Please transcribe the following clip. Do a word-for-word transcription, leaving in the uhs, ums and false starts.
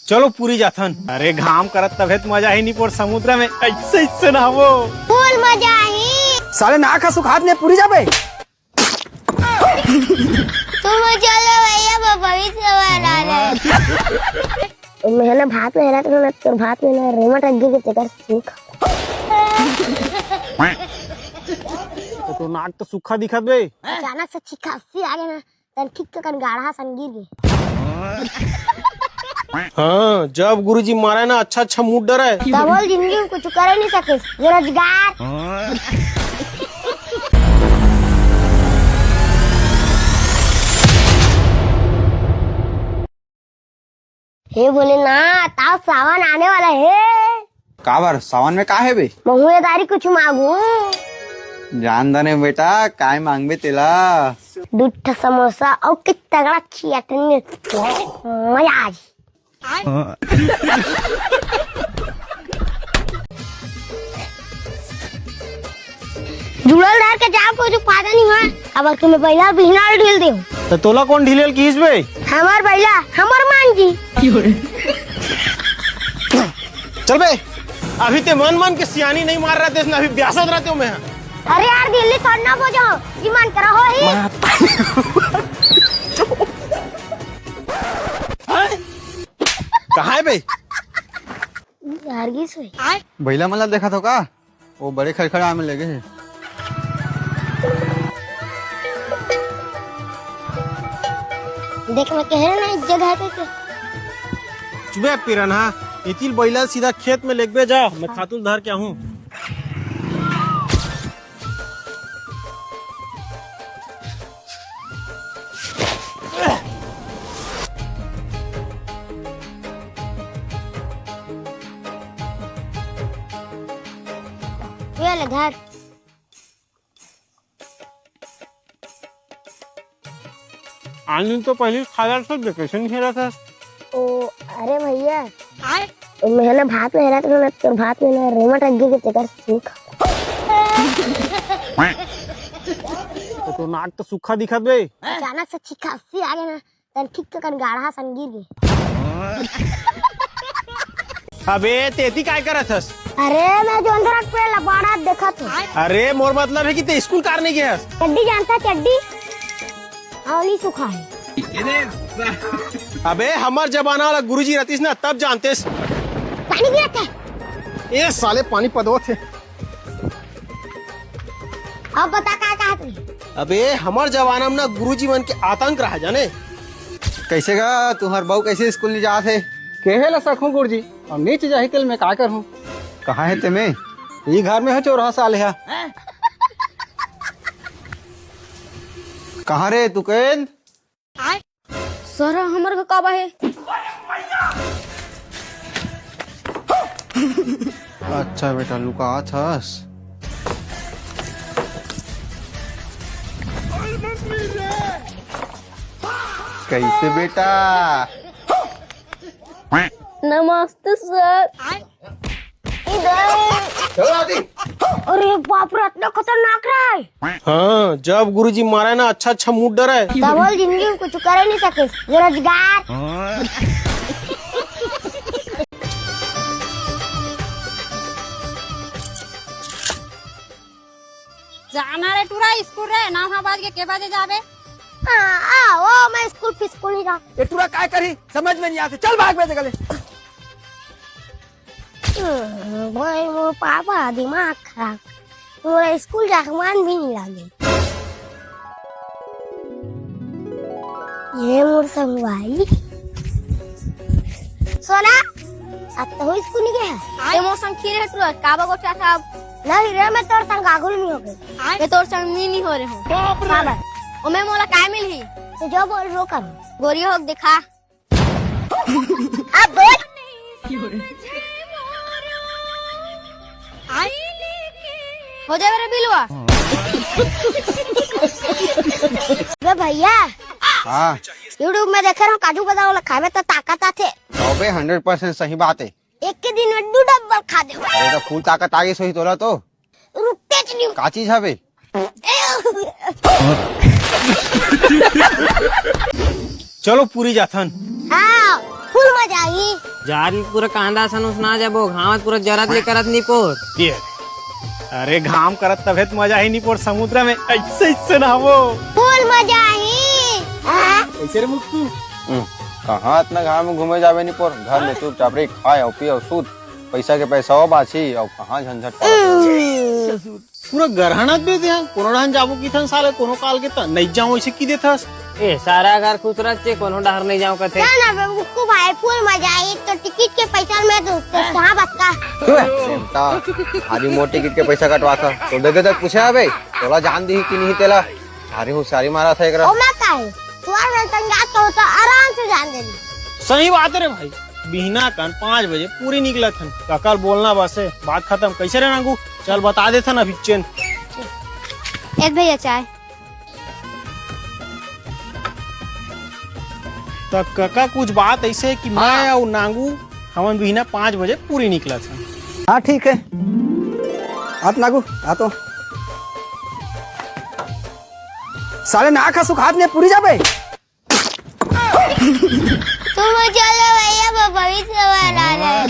चलो पूरी जाथन। अरे घाम करत तभे त मजा ही नहीं पोर समुद्र में ऐसे ऐसे नहाबो। फुल मजा ही। साले नाक ह सुखात ने पूरी जाबे। तुम चलो भैया, मैं भविष्य वाला है। मैं ना भात में रहता हूँ, तोर भात में ना रेमट रख गई, तेकर सूख। तो, तो नाक तो सूखा दिखत बे। अचानक से छिक्का अस्सी आ गया ना, तन ठीक के कन गाढ़ा सन गिर गए। हाँ, जब गुरुजी मारे ना, अच्छा अच्छा मूड डरे। तब बोल, जिंदगी में कुछ करे नहीं सके, बेरोजगार। हे भोलेनाथ, आओ सावन आने वाला है। काबर, सावन में का है बे? महुए दारी कुछ मांगू। जान दने बेटा, काय मांगबे तेला? दू ठो समोसा और के तगड़ा चटनी। मजा आ जाए। जुड़ल धर के जाओ, कोई फायदा नहीं हुआ। अब तुम्हें पहला बिहना ढील दे। तो तोला कौन ढीलेल किहिस बे? हमार भैया, हमार मान जी। चल बे, अभी ते मन मन के सियानी नहीं मार रहा थे, अभी ब्यासत रहते हो मैं। अरे यार, दिल्ली थोड़ा ना बोझो, जी मन करा हो ही। कहाँ है बे? यार, गिस हुई। भैला मला देखा थो का? वो बड़े खड़खड़ा में लगे है। देख, मैं कह रहे ना, इस जगह पे के। चुबे पिरन, हाँ, इतिल बैला सीधा खेत में लेगबे जा, मैं खातुल धर के आहूँ। ये ले धर। आनंद तो पहले खाला से vacation खेला था। ओ, अरे भैया, मैं ना भात में रहता हूँ ना, तो भात में ना रेमट रख गई, तेकर सूख। तो, तो नाक तो सूखा दिखत बे। अचानक से छिक्का अस्सी आ गया ना, तन ठीक के कन गाढ़ा सन गिर गए। अबे, तेती काय करत हस? अरे, मैं जोंधरा के पेड़ लबाड़ा देखत हूँ। अरे, मोर मतलब है कि ते स्कूल कार नहीं गया हस? चड्डी जानता, चड्डी? औली सुखा है। अबे, हमर जमाना वाला गुरुजी रहतीस ना, तब जानतेस। पानी गिरत है। ए साले, पानी पदोत है। अब बता, का कहत रही? अबे, हमर जमाना में ना गुरुजी मन के आतंक रहा, जाने? कैसे गा, तुम्हार बहू कैसे स्कूल नहीं जात है? केहे ला सकूं गुरुजी, अब नीच जाही तेल में का करहूं? कहाँ है ते में? ई घर में है चोरहा साले हा। कहाँ रे तुकेन? सर, हमर घर काबा हे? अच्छा बेटा, लुकात हस। कैसे बेटा? नमस्ते सर। अरे बाप रे, इतना खतरनाक रहा है। हाँ, जब गुरुजी मारे ना, अच्छा अच्छा मूड डरे। तब बोल, जिंदगी में कुछ करे नहीं सके, बेरोजगार। जाना रे टूरा स्कूल रे, नौ बाज के, के बजे जाबे? आ, आ, ओ, मैं स्कूल फिस्कूल नहीं जा। ये टूरा काय करी, समझ में नहीं आते। चल भाग बे जगह ले। भाई, मोर पापा दिमाग खराब, मोर स्कूल जाके मन भी नहीं लागे। ये मोर संगवारी। सोना, अब तो स्कूल नहीं गया। ये मोर संग खीरे हटुआ, काबा गोठा था अब। नहीं रे, मैं तोर संग आगुल नहीं हो गई। मैं तोर संग नहीं, नहीं हो रहे हूँ। बाप रे। बाबा। ओ मैं मोला काय मिलही? तो जो बोल रो कर। गोरिया होक दिखा। अब बोल। हो जाए रे बिलवा। अबे भैया, हाँ। YouTube में देखे रहूं काजू बादाम वाला खावे तो ताकत आथे। अबे हंड्रेड परसेंट सही बात है। एक के दिन में दो डब्बल खा दे। अरे तो फुल ताकत आ गई सोई तोला तो। रुकते च नहीं। का चीज हवे? चलो पूरी जाथन। हाँ, फुल मजा आई। जाल पूरा कांदा सन उसना जाबो, घामत पूरा जरत ले करत निपोर। ये, अरे घाम करत तभे त मजा ही निपोर, समुद्र में ऐसे ऐसे नहाबो। फुल मजा ही। कैसे रे मुक्कू? हम्म, कहाँ अतना घाम में घूमे जाबे निपोर? घर में चुपचाप रही, खाए अउ पिए अउ सूत। पैसा के पैसा हो बाची, अउ कहाँ झंझट करत रहो। पूरा गरहनत बे ते, कोनो डहन जाबो किथन साले, कोनो काल के त नइ जाओ, ऐसे की देथस? ए, सारा घर खुश रहत चे, कोनो डहर नइ जाओ कथे। ना, ना बे, मुक्कू भाई, फुल मजा आई, तो टिकट के पैसा में तो, तो कहाँ बचता? तू है? बेटा, भारी मोर टिकट के पैसा कटवा था, तो दे दे तक पूछे अबे, तोला जान दी कि नहीं तेला? भारी होशियारी मारा था एकरा। ओ मैं का है? तुआर वेतन जात हो तो आराम से जान दे। सही बात है रे भाई, बिहना कन पाँच बजे पूरी निकलत हन। ककल बोलना बस है, बात खत्म। कैसे रे नांगू? चल बता देथन अभी चेन। ए भैया चाय। त कका कुछ बात ऐसे है कि मैं अउ नांगू हमन बिहना पाँच बजे पूरी निकलत हन। हाँ ठीक है, आत नांगू आ तो। साले ना खा सुखात ने पूरी जाबे। तुम चलो भैया, मैं भविष्य बना रहा हूँ।